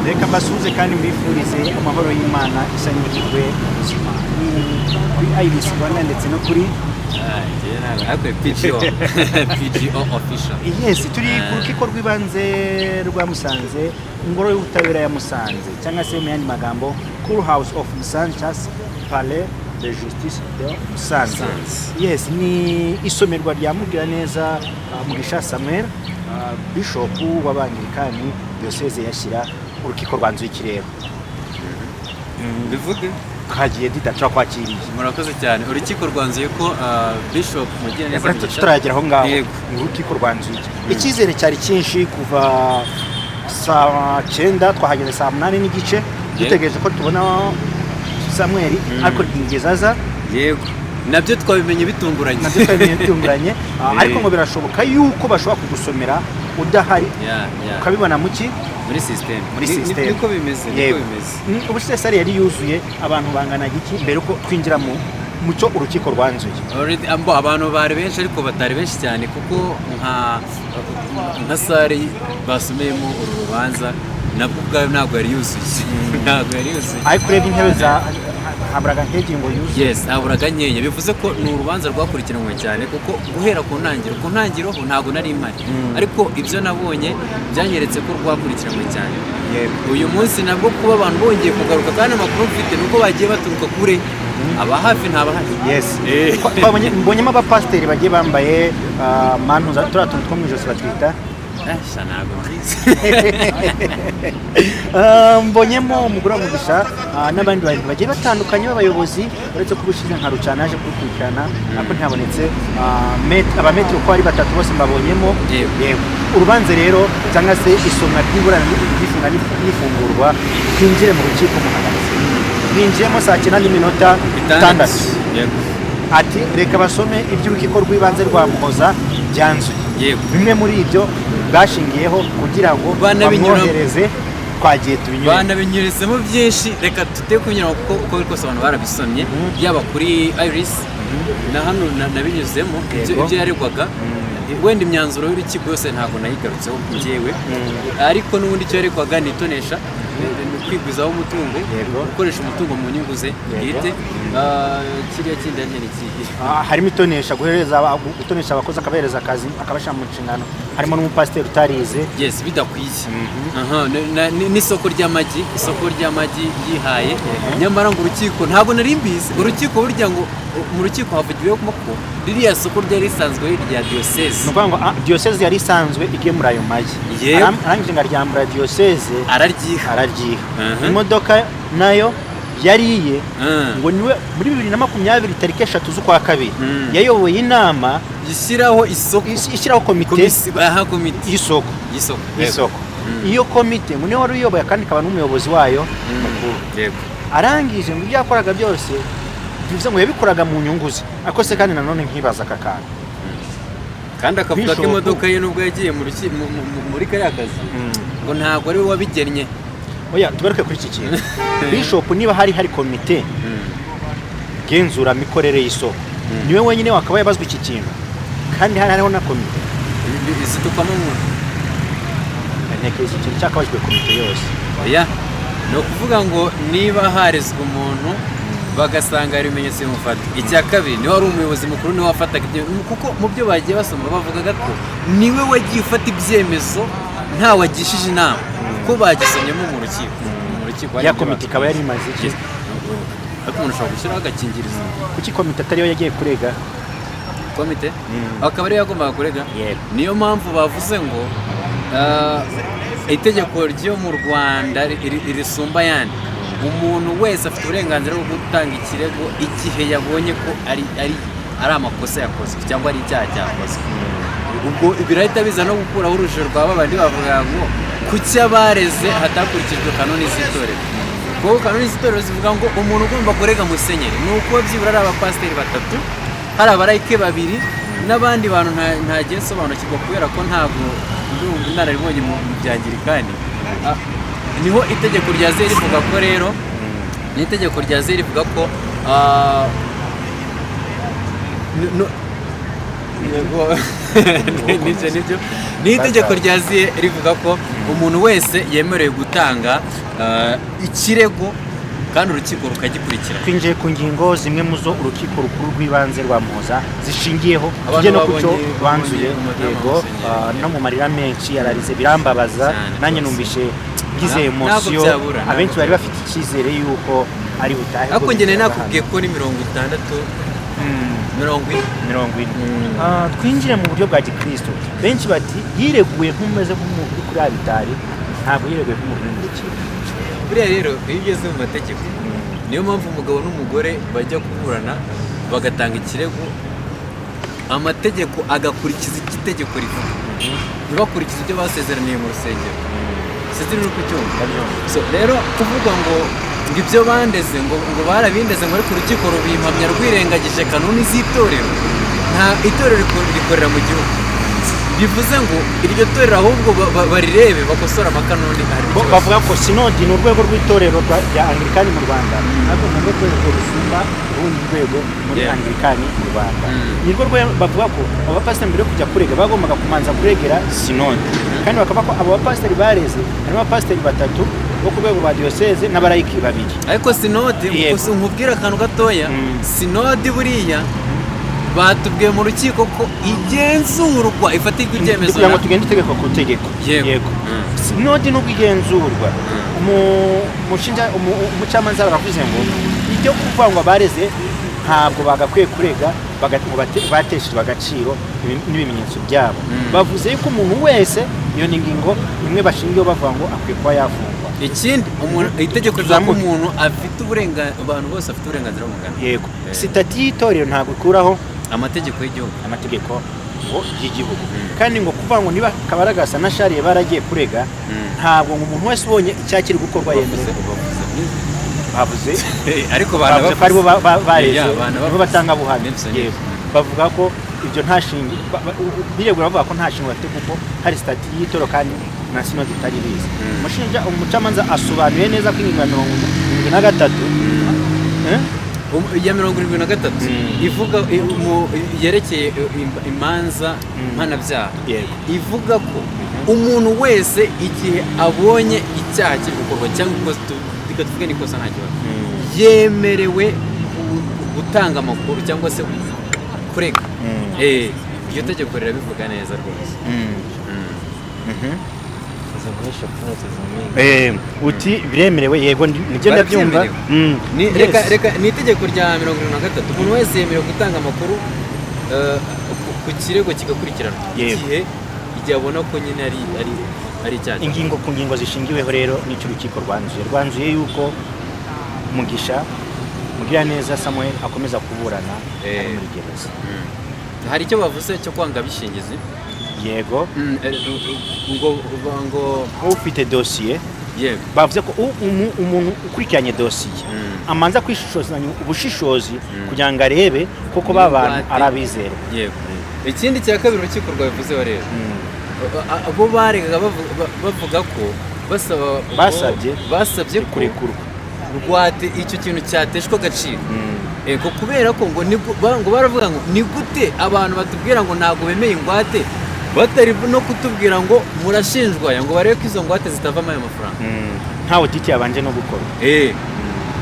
Reka mbasuhuze kandi mbifurize amahoro y'Imana, isa n'ihirwe mu buzima. Ni kuri Iris Rwanda ndetse no kuri Ariko PGO, PGO Official. Yes, turi ku rukiko rw'ibanze rwa Musanze, ingoro y'ubutabera ya Musanze, cyangwa se mu yandi magambo Cour House of Musanze cyangwa se Palais de Justice de Musanze. Musanze. Yes, ni isomerwa rya Mugiraneza Mugisha Samuel, Bishop w'Abangirikani, Diocese ya Shyira. Urukiko rwanzuye ikirero. Bivuge. Twagiye dita, turakwakiriye. Murakoze cyane. Urukiko rwanzuye ko Bishop Mugiraneza Reka Mugisha tutaragera aho ngaho. Yego. Urukiko rwanzuye iki? Icyizere cyari cyinshi kuva saa 9, twahageze saa 8:30, dutegereje ko tubona Samuel, ariko ntiyigeze aza. Yego, nabyo twabimenye bitunguranye. Nabyo twabimenye bitunguranye. Ariko ngo birashoboka yuko bashobora kugusomera udahari, ukabibona mu ki? Muri system. Muri system. Niko bimeze, niko bimeze. Ubu se salle yari yuzuye abantu bangana iki mbere uko twinjira mu mucyo urukiko rwanzuye? Already, ambo abantu bari benshi ariko batari benshi cyane, kuko nka salle basomeyemo uru rubanza nabwo ubwayo ntabwo yari yuzuye, ntabwo yari yuzuye. Ariko urebye intebe za haburaga nk'ebyiri ngo yuzuye. Yes, haburaga nkeya. Bivuze ko ni urubanza rwakurikiranwe cyane, kuko guhera ku ntangiriro ho ntabwo nari mpari, ariko ibyo nabonye byanyeretse ko rwakurikiranwe cyane. Uyu munsi nabwo kuba abantu bongeye kugaruka, kandi amakuru mfite ni uko bagiye baturuka kure, aba hafi ntabahari. Mbonyemo abapasiteri bagiye bambaye mantuza, turiya tuntu two mu ijosi batwita Sha, ntabwo mbizi. Mbonyemo umugore wa Mugisha, n'abandi bantu bagiye batandukanye b'abayobozi, uretse ko ubushize nka Rucana yaje kubikurikirana ariko ntihabonetse. Abametero uko ari batatu bose mbabonyemo. Yego. Yego. Urubanza rero cyangwa se isomwa ry'iburana ry'ifunga n'ifungurwa, twinjire mu rukiko muhagaze. Binjiyemo saa 9:06. Yego. Ati reka basome iby'urukiko rw'ibanze rwa Muhoza byanzuye. Bimwe muri ibyo bashingiyeho kugira ngo bamwohereze, twagiye tubinyure. Banabinyurizemo byinshi. Reka tute kubinyura kuko uko biri kose abantu barabisomye, yaba kuri Iris na hano nabinyuzemo ibyo ibyo yaregwaga. Wenda imyanzuro y'urukiko yose ntabwo nayigarutseho njyewe, ariko n'ubundi icyo yaregwaga ni itonesha, ni kwigwizaho umutungo, gukoresha umutungo mu nyungu ze bwite. Kiriya kindi ari ni ikihe? Harimo itonesha, guhereza gutonesha abakozi, akabahereza akazi, akabashyira mu nshingano, harimo n'umupasiteri utarize. Yes, bidakwiye. Aha, n'isoko ry'amagi, isoko ry'amagi yihaye. Nyamara ngo urukiko, ntabwo nari mbizi, urukiko burya ngo mu rukiko havugiwemo ko ririya soko ryari risanzwe ari irya diyoseze. Ni ukuvuga ngo diyoseze yari isanzwe igemura ayo magi. Arangije ngo aryambura diyoseze. Araryiha. Araryiha. Imodoka nayo yariye. Ngo niwe muri 2020 tariki 3 z'ukwa kabiri yayoboye inama ishyiraho isoko. Ishyiraho komite. Aha, komite y'isoko. Y'isoko. Y'isoko. Iyo komite ngo niwe wari uyoboye kandi akaba n'umuyobozi wayo mukuru. Arangije ngo ibyo yakoraga byose, bivuze ngo yabikoraga mu nyungu ze. Ariko se kandi nanone nkibaza aka kantu. Kandi akavuga ko Bishop. imodoka ye nubwo yagiye muri kariya kazi, ngo ntabwo ari we wabigennye. Oya, tugaruke kuri iki kintu. Bishop, niba hari komite ngenzuramikorere y'isoko, niwe wenyine wakaba yabazwa iki kintu kandi hari hariho na komite? Zitukwamo umuntu. Ntekereza ikintu cyakabajwe komite yose. Oya, ni ukuvuga ngo niba harezwe umuntu bagasanga hari ibimenyetso bimufata, icya kabiri niwe wari umuyobozi mukuru, niwe wafataga ibyo, kuko mu byo bagiye basoma bavugaga ko niwe wagiye ufata ibyemezo ntawe agishije inama, kuko bagisomyemo mu rukiko hari Ya ibyo komite ikaba yari imaze iki? Yes. Ariko umuntu ashobora gushyiraho agakingirizo. Kuki komite atariyo yagiye kurega? Komite akaba ariyo yagombaga kurega. Yego. Niyo mpamvu bavuze ngo itegeko ryo mu Rwanda risumba ayandi, umuntu wese afite uburenganzira bwo gutanga ikirego igihe yabonye ko ari amakosa yakozwe cyangwa ari icyaha cyakozwe. Ubwo birahita biza no gukuraho urujijo rwa babandi bavuga ngo kuki abareze hatakurikijwe kanoni z'itorero, kuko kanoni z'itorero zivuga ngo umuntu ugomba kurega musenyeri ni uko byibura ari abapasiteri batatu, hari abarayike babiri n'abandi bantu ntagiye nsobanukirwa, kubera ko ntabwo ndumva inararibonye mu bya angirikani. Niho itegeko rya zeri rivuga ko rero ni itegeko rya zeri rivuga ko yego, nibyo. Ni itegeko ryaziye rivuga ko umuntu wese yemerewe gutanga ikirego kandi urukiko rukagikurikirana. Twinjiye ku ngingo zimwe mu zo Urukiko Rukuru rw'Ibanze rwa Muhoza zishingiyeho, Abantu tujye no ku cyo banzuye. babonye umudamu Yego. Musenyeri. No mu marira menshi yararize, birambabaza. Cyane Nanjye rwose. numvishe ngize Ntabwo émotion. byabura, ntabwo Abenshi bari byabura. bafite icyizere yuko ari butahe. Ariko ubwo njye nari bigeraga nakubwiye ko ni 60, 40. 40. Twinjire mu buryo bwa gikristo. Benshi bati yireguye nk'umeze nk'umuntu uri kuri alitari, ntabwo yireguye nk'umuntu uri mu rukiko. Buriya rero iyo ugeze mu mategeko, niyo mpamvu umugabo n'umugore bajya kuburana bagatanga ikirego, amategeko agakurikiza icyo itegeko rivuga, ntibakurikize ibyo basezeraniye mu rusengero. Sinzi niba uri kucyumva. So rero kuvuga ngo ibyo bandeze ngo barabindeze, ngo ariko urukiko rubimpamya rwirengagije kanuni z'itorero, nta itorero rikorera mu gihugu, bivuze ngo iryo torero ahubwo barirebe bakosore amakanuni harimo Bo ikibazo. Bavuga ko sinodi ni urwego rw'itorero rya Anglikani mu Rwanda, ariko ni urwo rwego rusumba urundi rwego muri Anglikani mu Rwanda. Ni rwo rwego bavuga ko abapasiteri mbere yo kujya kurega bagombaga kumanza kuregera sinodi, kandi bakavuga ko abo bapasiteri bareze harimo abapasiteri batatu bo ku rwego rwa diyoseze n'abarayiki babiri. Ariko sinodi, gusa nkubwire akantu gatoya, sinodi buriya batubwiye mu rukiko ko igenzurwa, ifatirwa ibyemezo Kugira ngo tugende itegeko ku tegeko. Yego. Sinodi nubwo igenzurwa, umucamanza baravuze ngo ibyo kuvuga ngo abareze ntabwo bagakwiye kurega, ngo bateshejwe agaciro n'ibimenyetso byabo. Bavuze yuko umuntu wese, iyo ni ingingo imwe bashingiyeho bavuga ngo akwiye kuba yafungwa. Ikindi, umuntu, itegeko rivuga ko Tuzamuke. umuntu afite uburenganzira, abantu bose bafite uburenganzira bungana. Yego, sitati y'itorero ntabwo ikuraho amategeko y'igihugu. Amategeko ngo y'igihugu. Kandi ngo kuvuga ngo niba Kabaragasa na Shariye baragiye kurega, ntabwo ngo umuntu wese ubonye icyaha kiri gukorwa bavuze yemerewe. Bavuze. Bavuze Ariko bavuze ko aribo bareze, Yeah, bana nibo bavuze. batangabuhamya. Nibyo, nibyo. Yego, bavuga ko ibyo nta shingi biregura, bavuga ko nta shingo bafite kuko hari sitati y'itorero kandi na sinodi itari bizi. Umucamanza asobanuye neza ko ingingo ya 73, eh? Ya 73 ivuga yerekeye imanza mpanabyaha, ivuga ko umuntu wese igihe abonye icyaha kiri gukorwa cyangwa ikosa, reka tuvuge n'ikosa nta kibazo, yemerewe gutanga amakuru cyangwa se kurega. Iryo tegeko rirabivuga neza rwose. Uti biremerewe, yego, nibyo ndabyumva. Barabyemerewe. Reka reka, ni itegeko rya 73, umuntu wese yemerewe gutanga amakuru ku kirego kigakurikiranwa igihe abona ko nyine ari icyaha. Ingingo ku ngingo zishingiweho rero n'icyo urukiko rwanzuye yuko Mugisha Mugiraneza Samuel akomeza kuburana ari muri gereza. Hari icyo bavuze cyo kwanga abishingizi. Yego. Ngo Ufite dosiye, bavuze ko umuntu ukurikiranye dosiye amanza kwishishozanya ubushishozi kugira ngo arebe koko ba bantu Ingwate. ari abizerwa. Yego, ikindi cya kabiri urukiko rwabivuzeho rero, abo baregaga bavuga ko basaba Basabye basabye ko kurekurwa. Rwate icyo kintu cyateshwa agaciro. Ego, kubera ko ngo ngo baravuga ngo ni gute abantu batubwira ngo ntabwo bemeye ingwate batari no kutubwira ngo murashinjwa aya, ngo barebe ko izo ngwate zitavamo ayo mafaranga. Nta audit yabanje no gukorwa.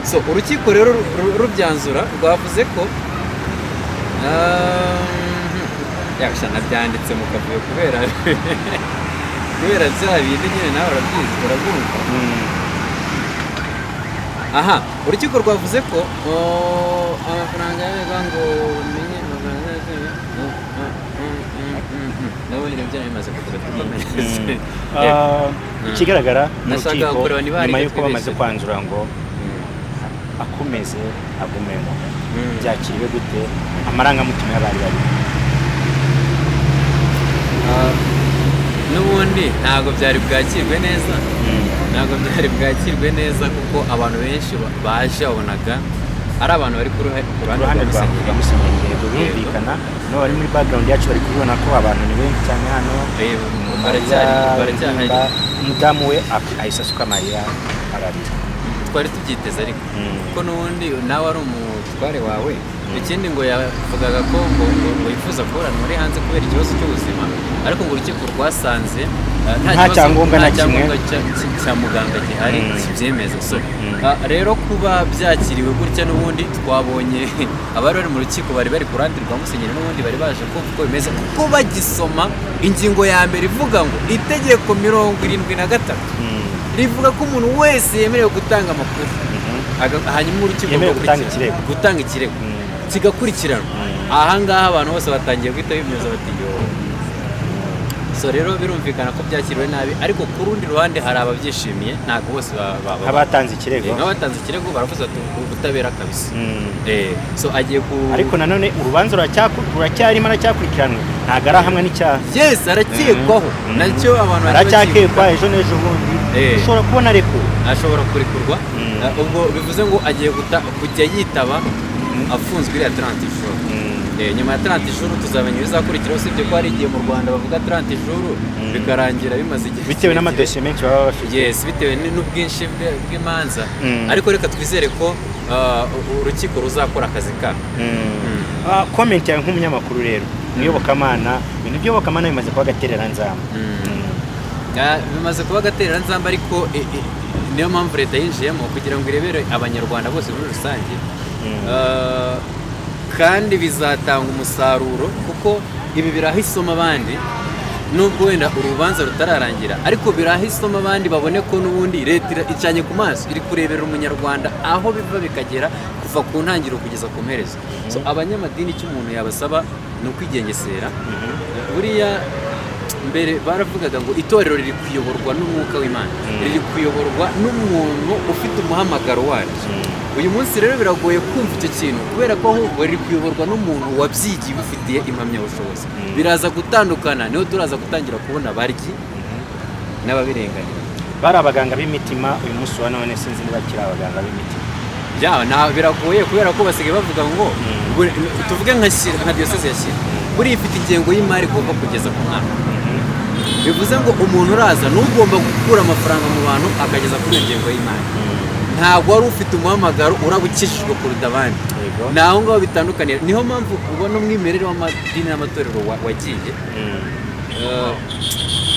So urukiko rero rubyanzura rwavuze ko yabisha nabyanditse mu kavuyo kubera bya bindi nyine, nawe urabizi, urabyumva. Aha urukiko rwavuze ko amafaranga yaregwa ngo umenye amafaranga nabonye ibyo byari bimaze kuvuga, dukomereze. Ikigaragara mu Nashakaga rukiko, kureba niba hari nyuma icyo y'uko bamaze twibeshye. kwanzura ngo akomeze agumemo, byakiriwe gute amarangamutima y'abari bari? N'ubundi ntabwo byari bwakirwe neza, ntabwo byari bwakirwe neza kuko abantu benshi baje wabonaga ari abantu bari ku ruhande Uruhande rwa rwa Musenyeri. rwa Musenyeri, yego, birumvikana. No bari muri background yacu bari kubibona ko abantu ni benshi cyane hano. Baracyari, Amarira, baracyahari. intimba, umudamu we ahise asuka amarira ararira. Twari tubyiteze ariko, kuko n'ubundi nawe ari umutware wawe. Ikindi ngo yavugaga ko ngo yifuza kuburana muri hanze kubera ikibazo cy'ubuzima, ariko ngo urukiko rwasanze Nta cyangombwa nta na kimwe. cyangombwa cya muganga gihari kibyemeza. So rero kuba byakiriwe gutya, n'ubundi twabonye abari bari mu rukiko bari bari ku ruhande rwa musenyeri, n'ubundi bari baje kumva uko bimeze, kuko bagisoma ingingo ya mbere ivuga ngo itegeko 73 rivuga ko umuntu wese yemerewe gutanga amakuru, hanyuma urukiko Yemerewe gutanga rugakurikirana. ikirego. Gutanga ikirego kigakurikiranwa. Ahangaha abantu bose batangiye guhita bimyoza bati yo. So rero birumvikana ko byakiriwe nabi, ariko ku rundi ruhande hari ababyishimiye, ntabwo bose Nk'abatanze ikirego. Nk'abatanze ikirego baravuze bati ubutabera kabisa. So agiye ku Ariko nanone urubanza ruracyarimo, aracyakurikiranwe, ntabwo arahamwa n'icyaha. Yes, arakekwaho. Nacyo abantu bajya Aracyakekwa. bakibuka. Ejo n'ejo bundi ushobora kubona arekuwe. Ashobora kurekurwa. Ubwo bivuze ngo agiye kujya yitaba afunzwe iriya 30 jours. Nyuma ya 30 jours tuzamenya ibizakurikiraho, usibye ko hari igihe mu Rwanda bavuga 30 jours bikarangira bimaze igihe Bitewe kirekire. n'amadosiye menshi baba bafite. Yes, bitewe n'ubwinshi bw'imanza. Ariko reka twizere ko urukiko ruzakora akazi karwo. Comment yawe nk'umunyamakuru rero mu iyobokamana, ibintu by'iyobokamana bimaze kuba agatereranzamba. Bimaze kuba agatereranzamba, ariko niyo mpamvu leta yinjiyemo kugira ngo irebere abanyarwanda bose muri rusange. Kandi bizatanga umusaruro, kuko ibi biraha isomo abandi, nubwo wenda urubanza rutararangira, ariko biraha isomo abandi babone ko n'ubundi leta icanye ku maso, iri kurebera umunyarwanda aho biva bikagera, kuva ku ntangiriro kugeza ku mperezo. So abanyamadini, icyo umuntu yabasaba ni ukwigengesera. Buriya mbere baravugaga ngo itorero riri kuyoborwa n'umwuka w'Imana, riri kuyoborwa n'umuntu ufite umuhamagaro waryo. Uyu munsi rero biragoye kumva icyo kintu, kubera ko ahubwo riri kuyoborwa n'umuntu wabyigiye, ubifitiye impamyabushobozi. Biraza gutandukana, niho turaza gutangira kubona abaryi n'ababirenganira. Bari abaganga b'imitima, uyu munsi wa none sinzi niba bakiri abaganga b'imitima. Biragoye kubera ko basigaye bavuga ngo tuvuge nka Shyira, nka diyoseze ya Shyira, buriya ifite ingengo y'imari igomba kugeza ku mwaka. Bivuze ngo umuntu uraza n'ugomba gukura amafaranga mu bantu akageza kuri iyo ngengo y'imari, ntabwo wari ufite umuhamagaro uraba ukijijwe kuruta abandi. Ni aho ngaho bitandukaniye, niho mpamvu ubona umwimerere w'amadini n'amatorero wagiye.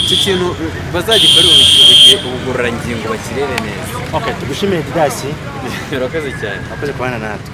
Icyo kintu bazagikorere ubugororangingo, bakirebe neza. Okay, tugushimire Didasi. Urakoze cyane. Wakoze kubana natwe.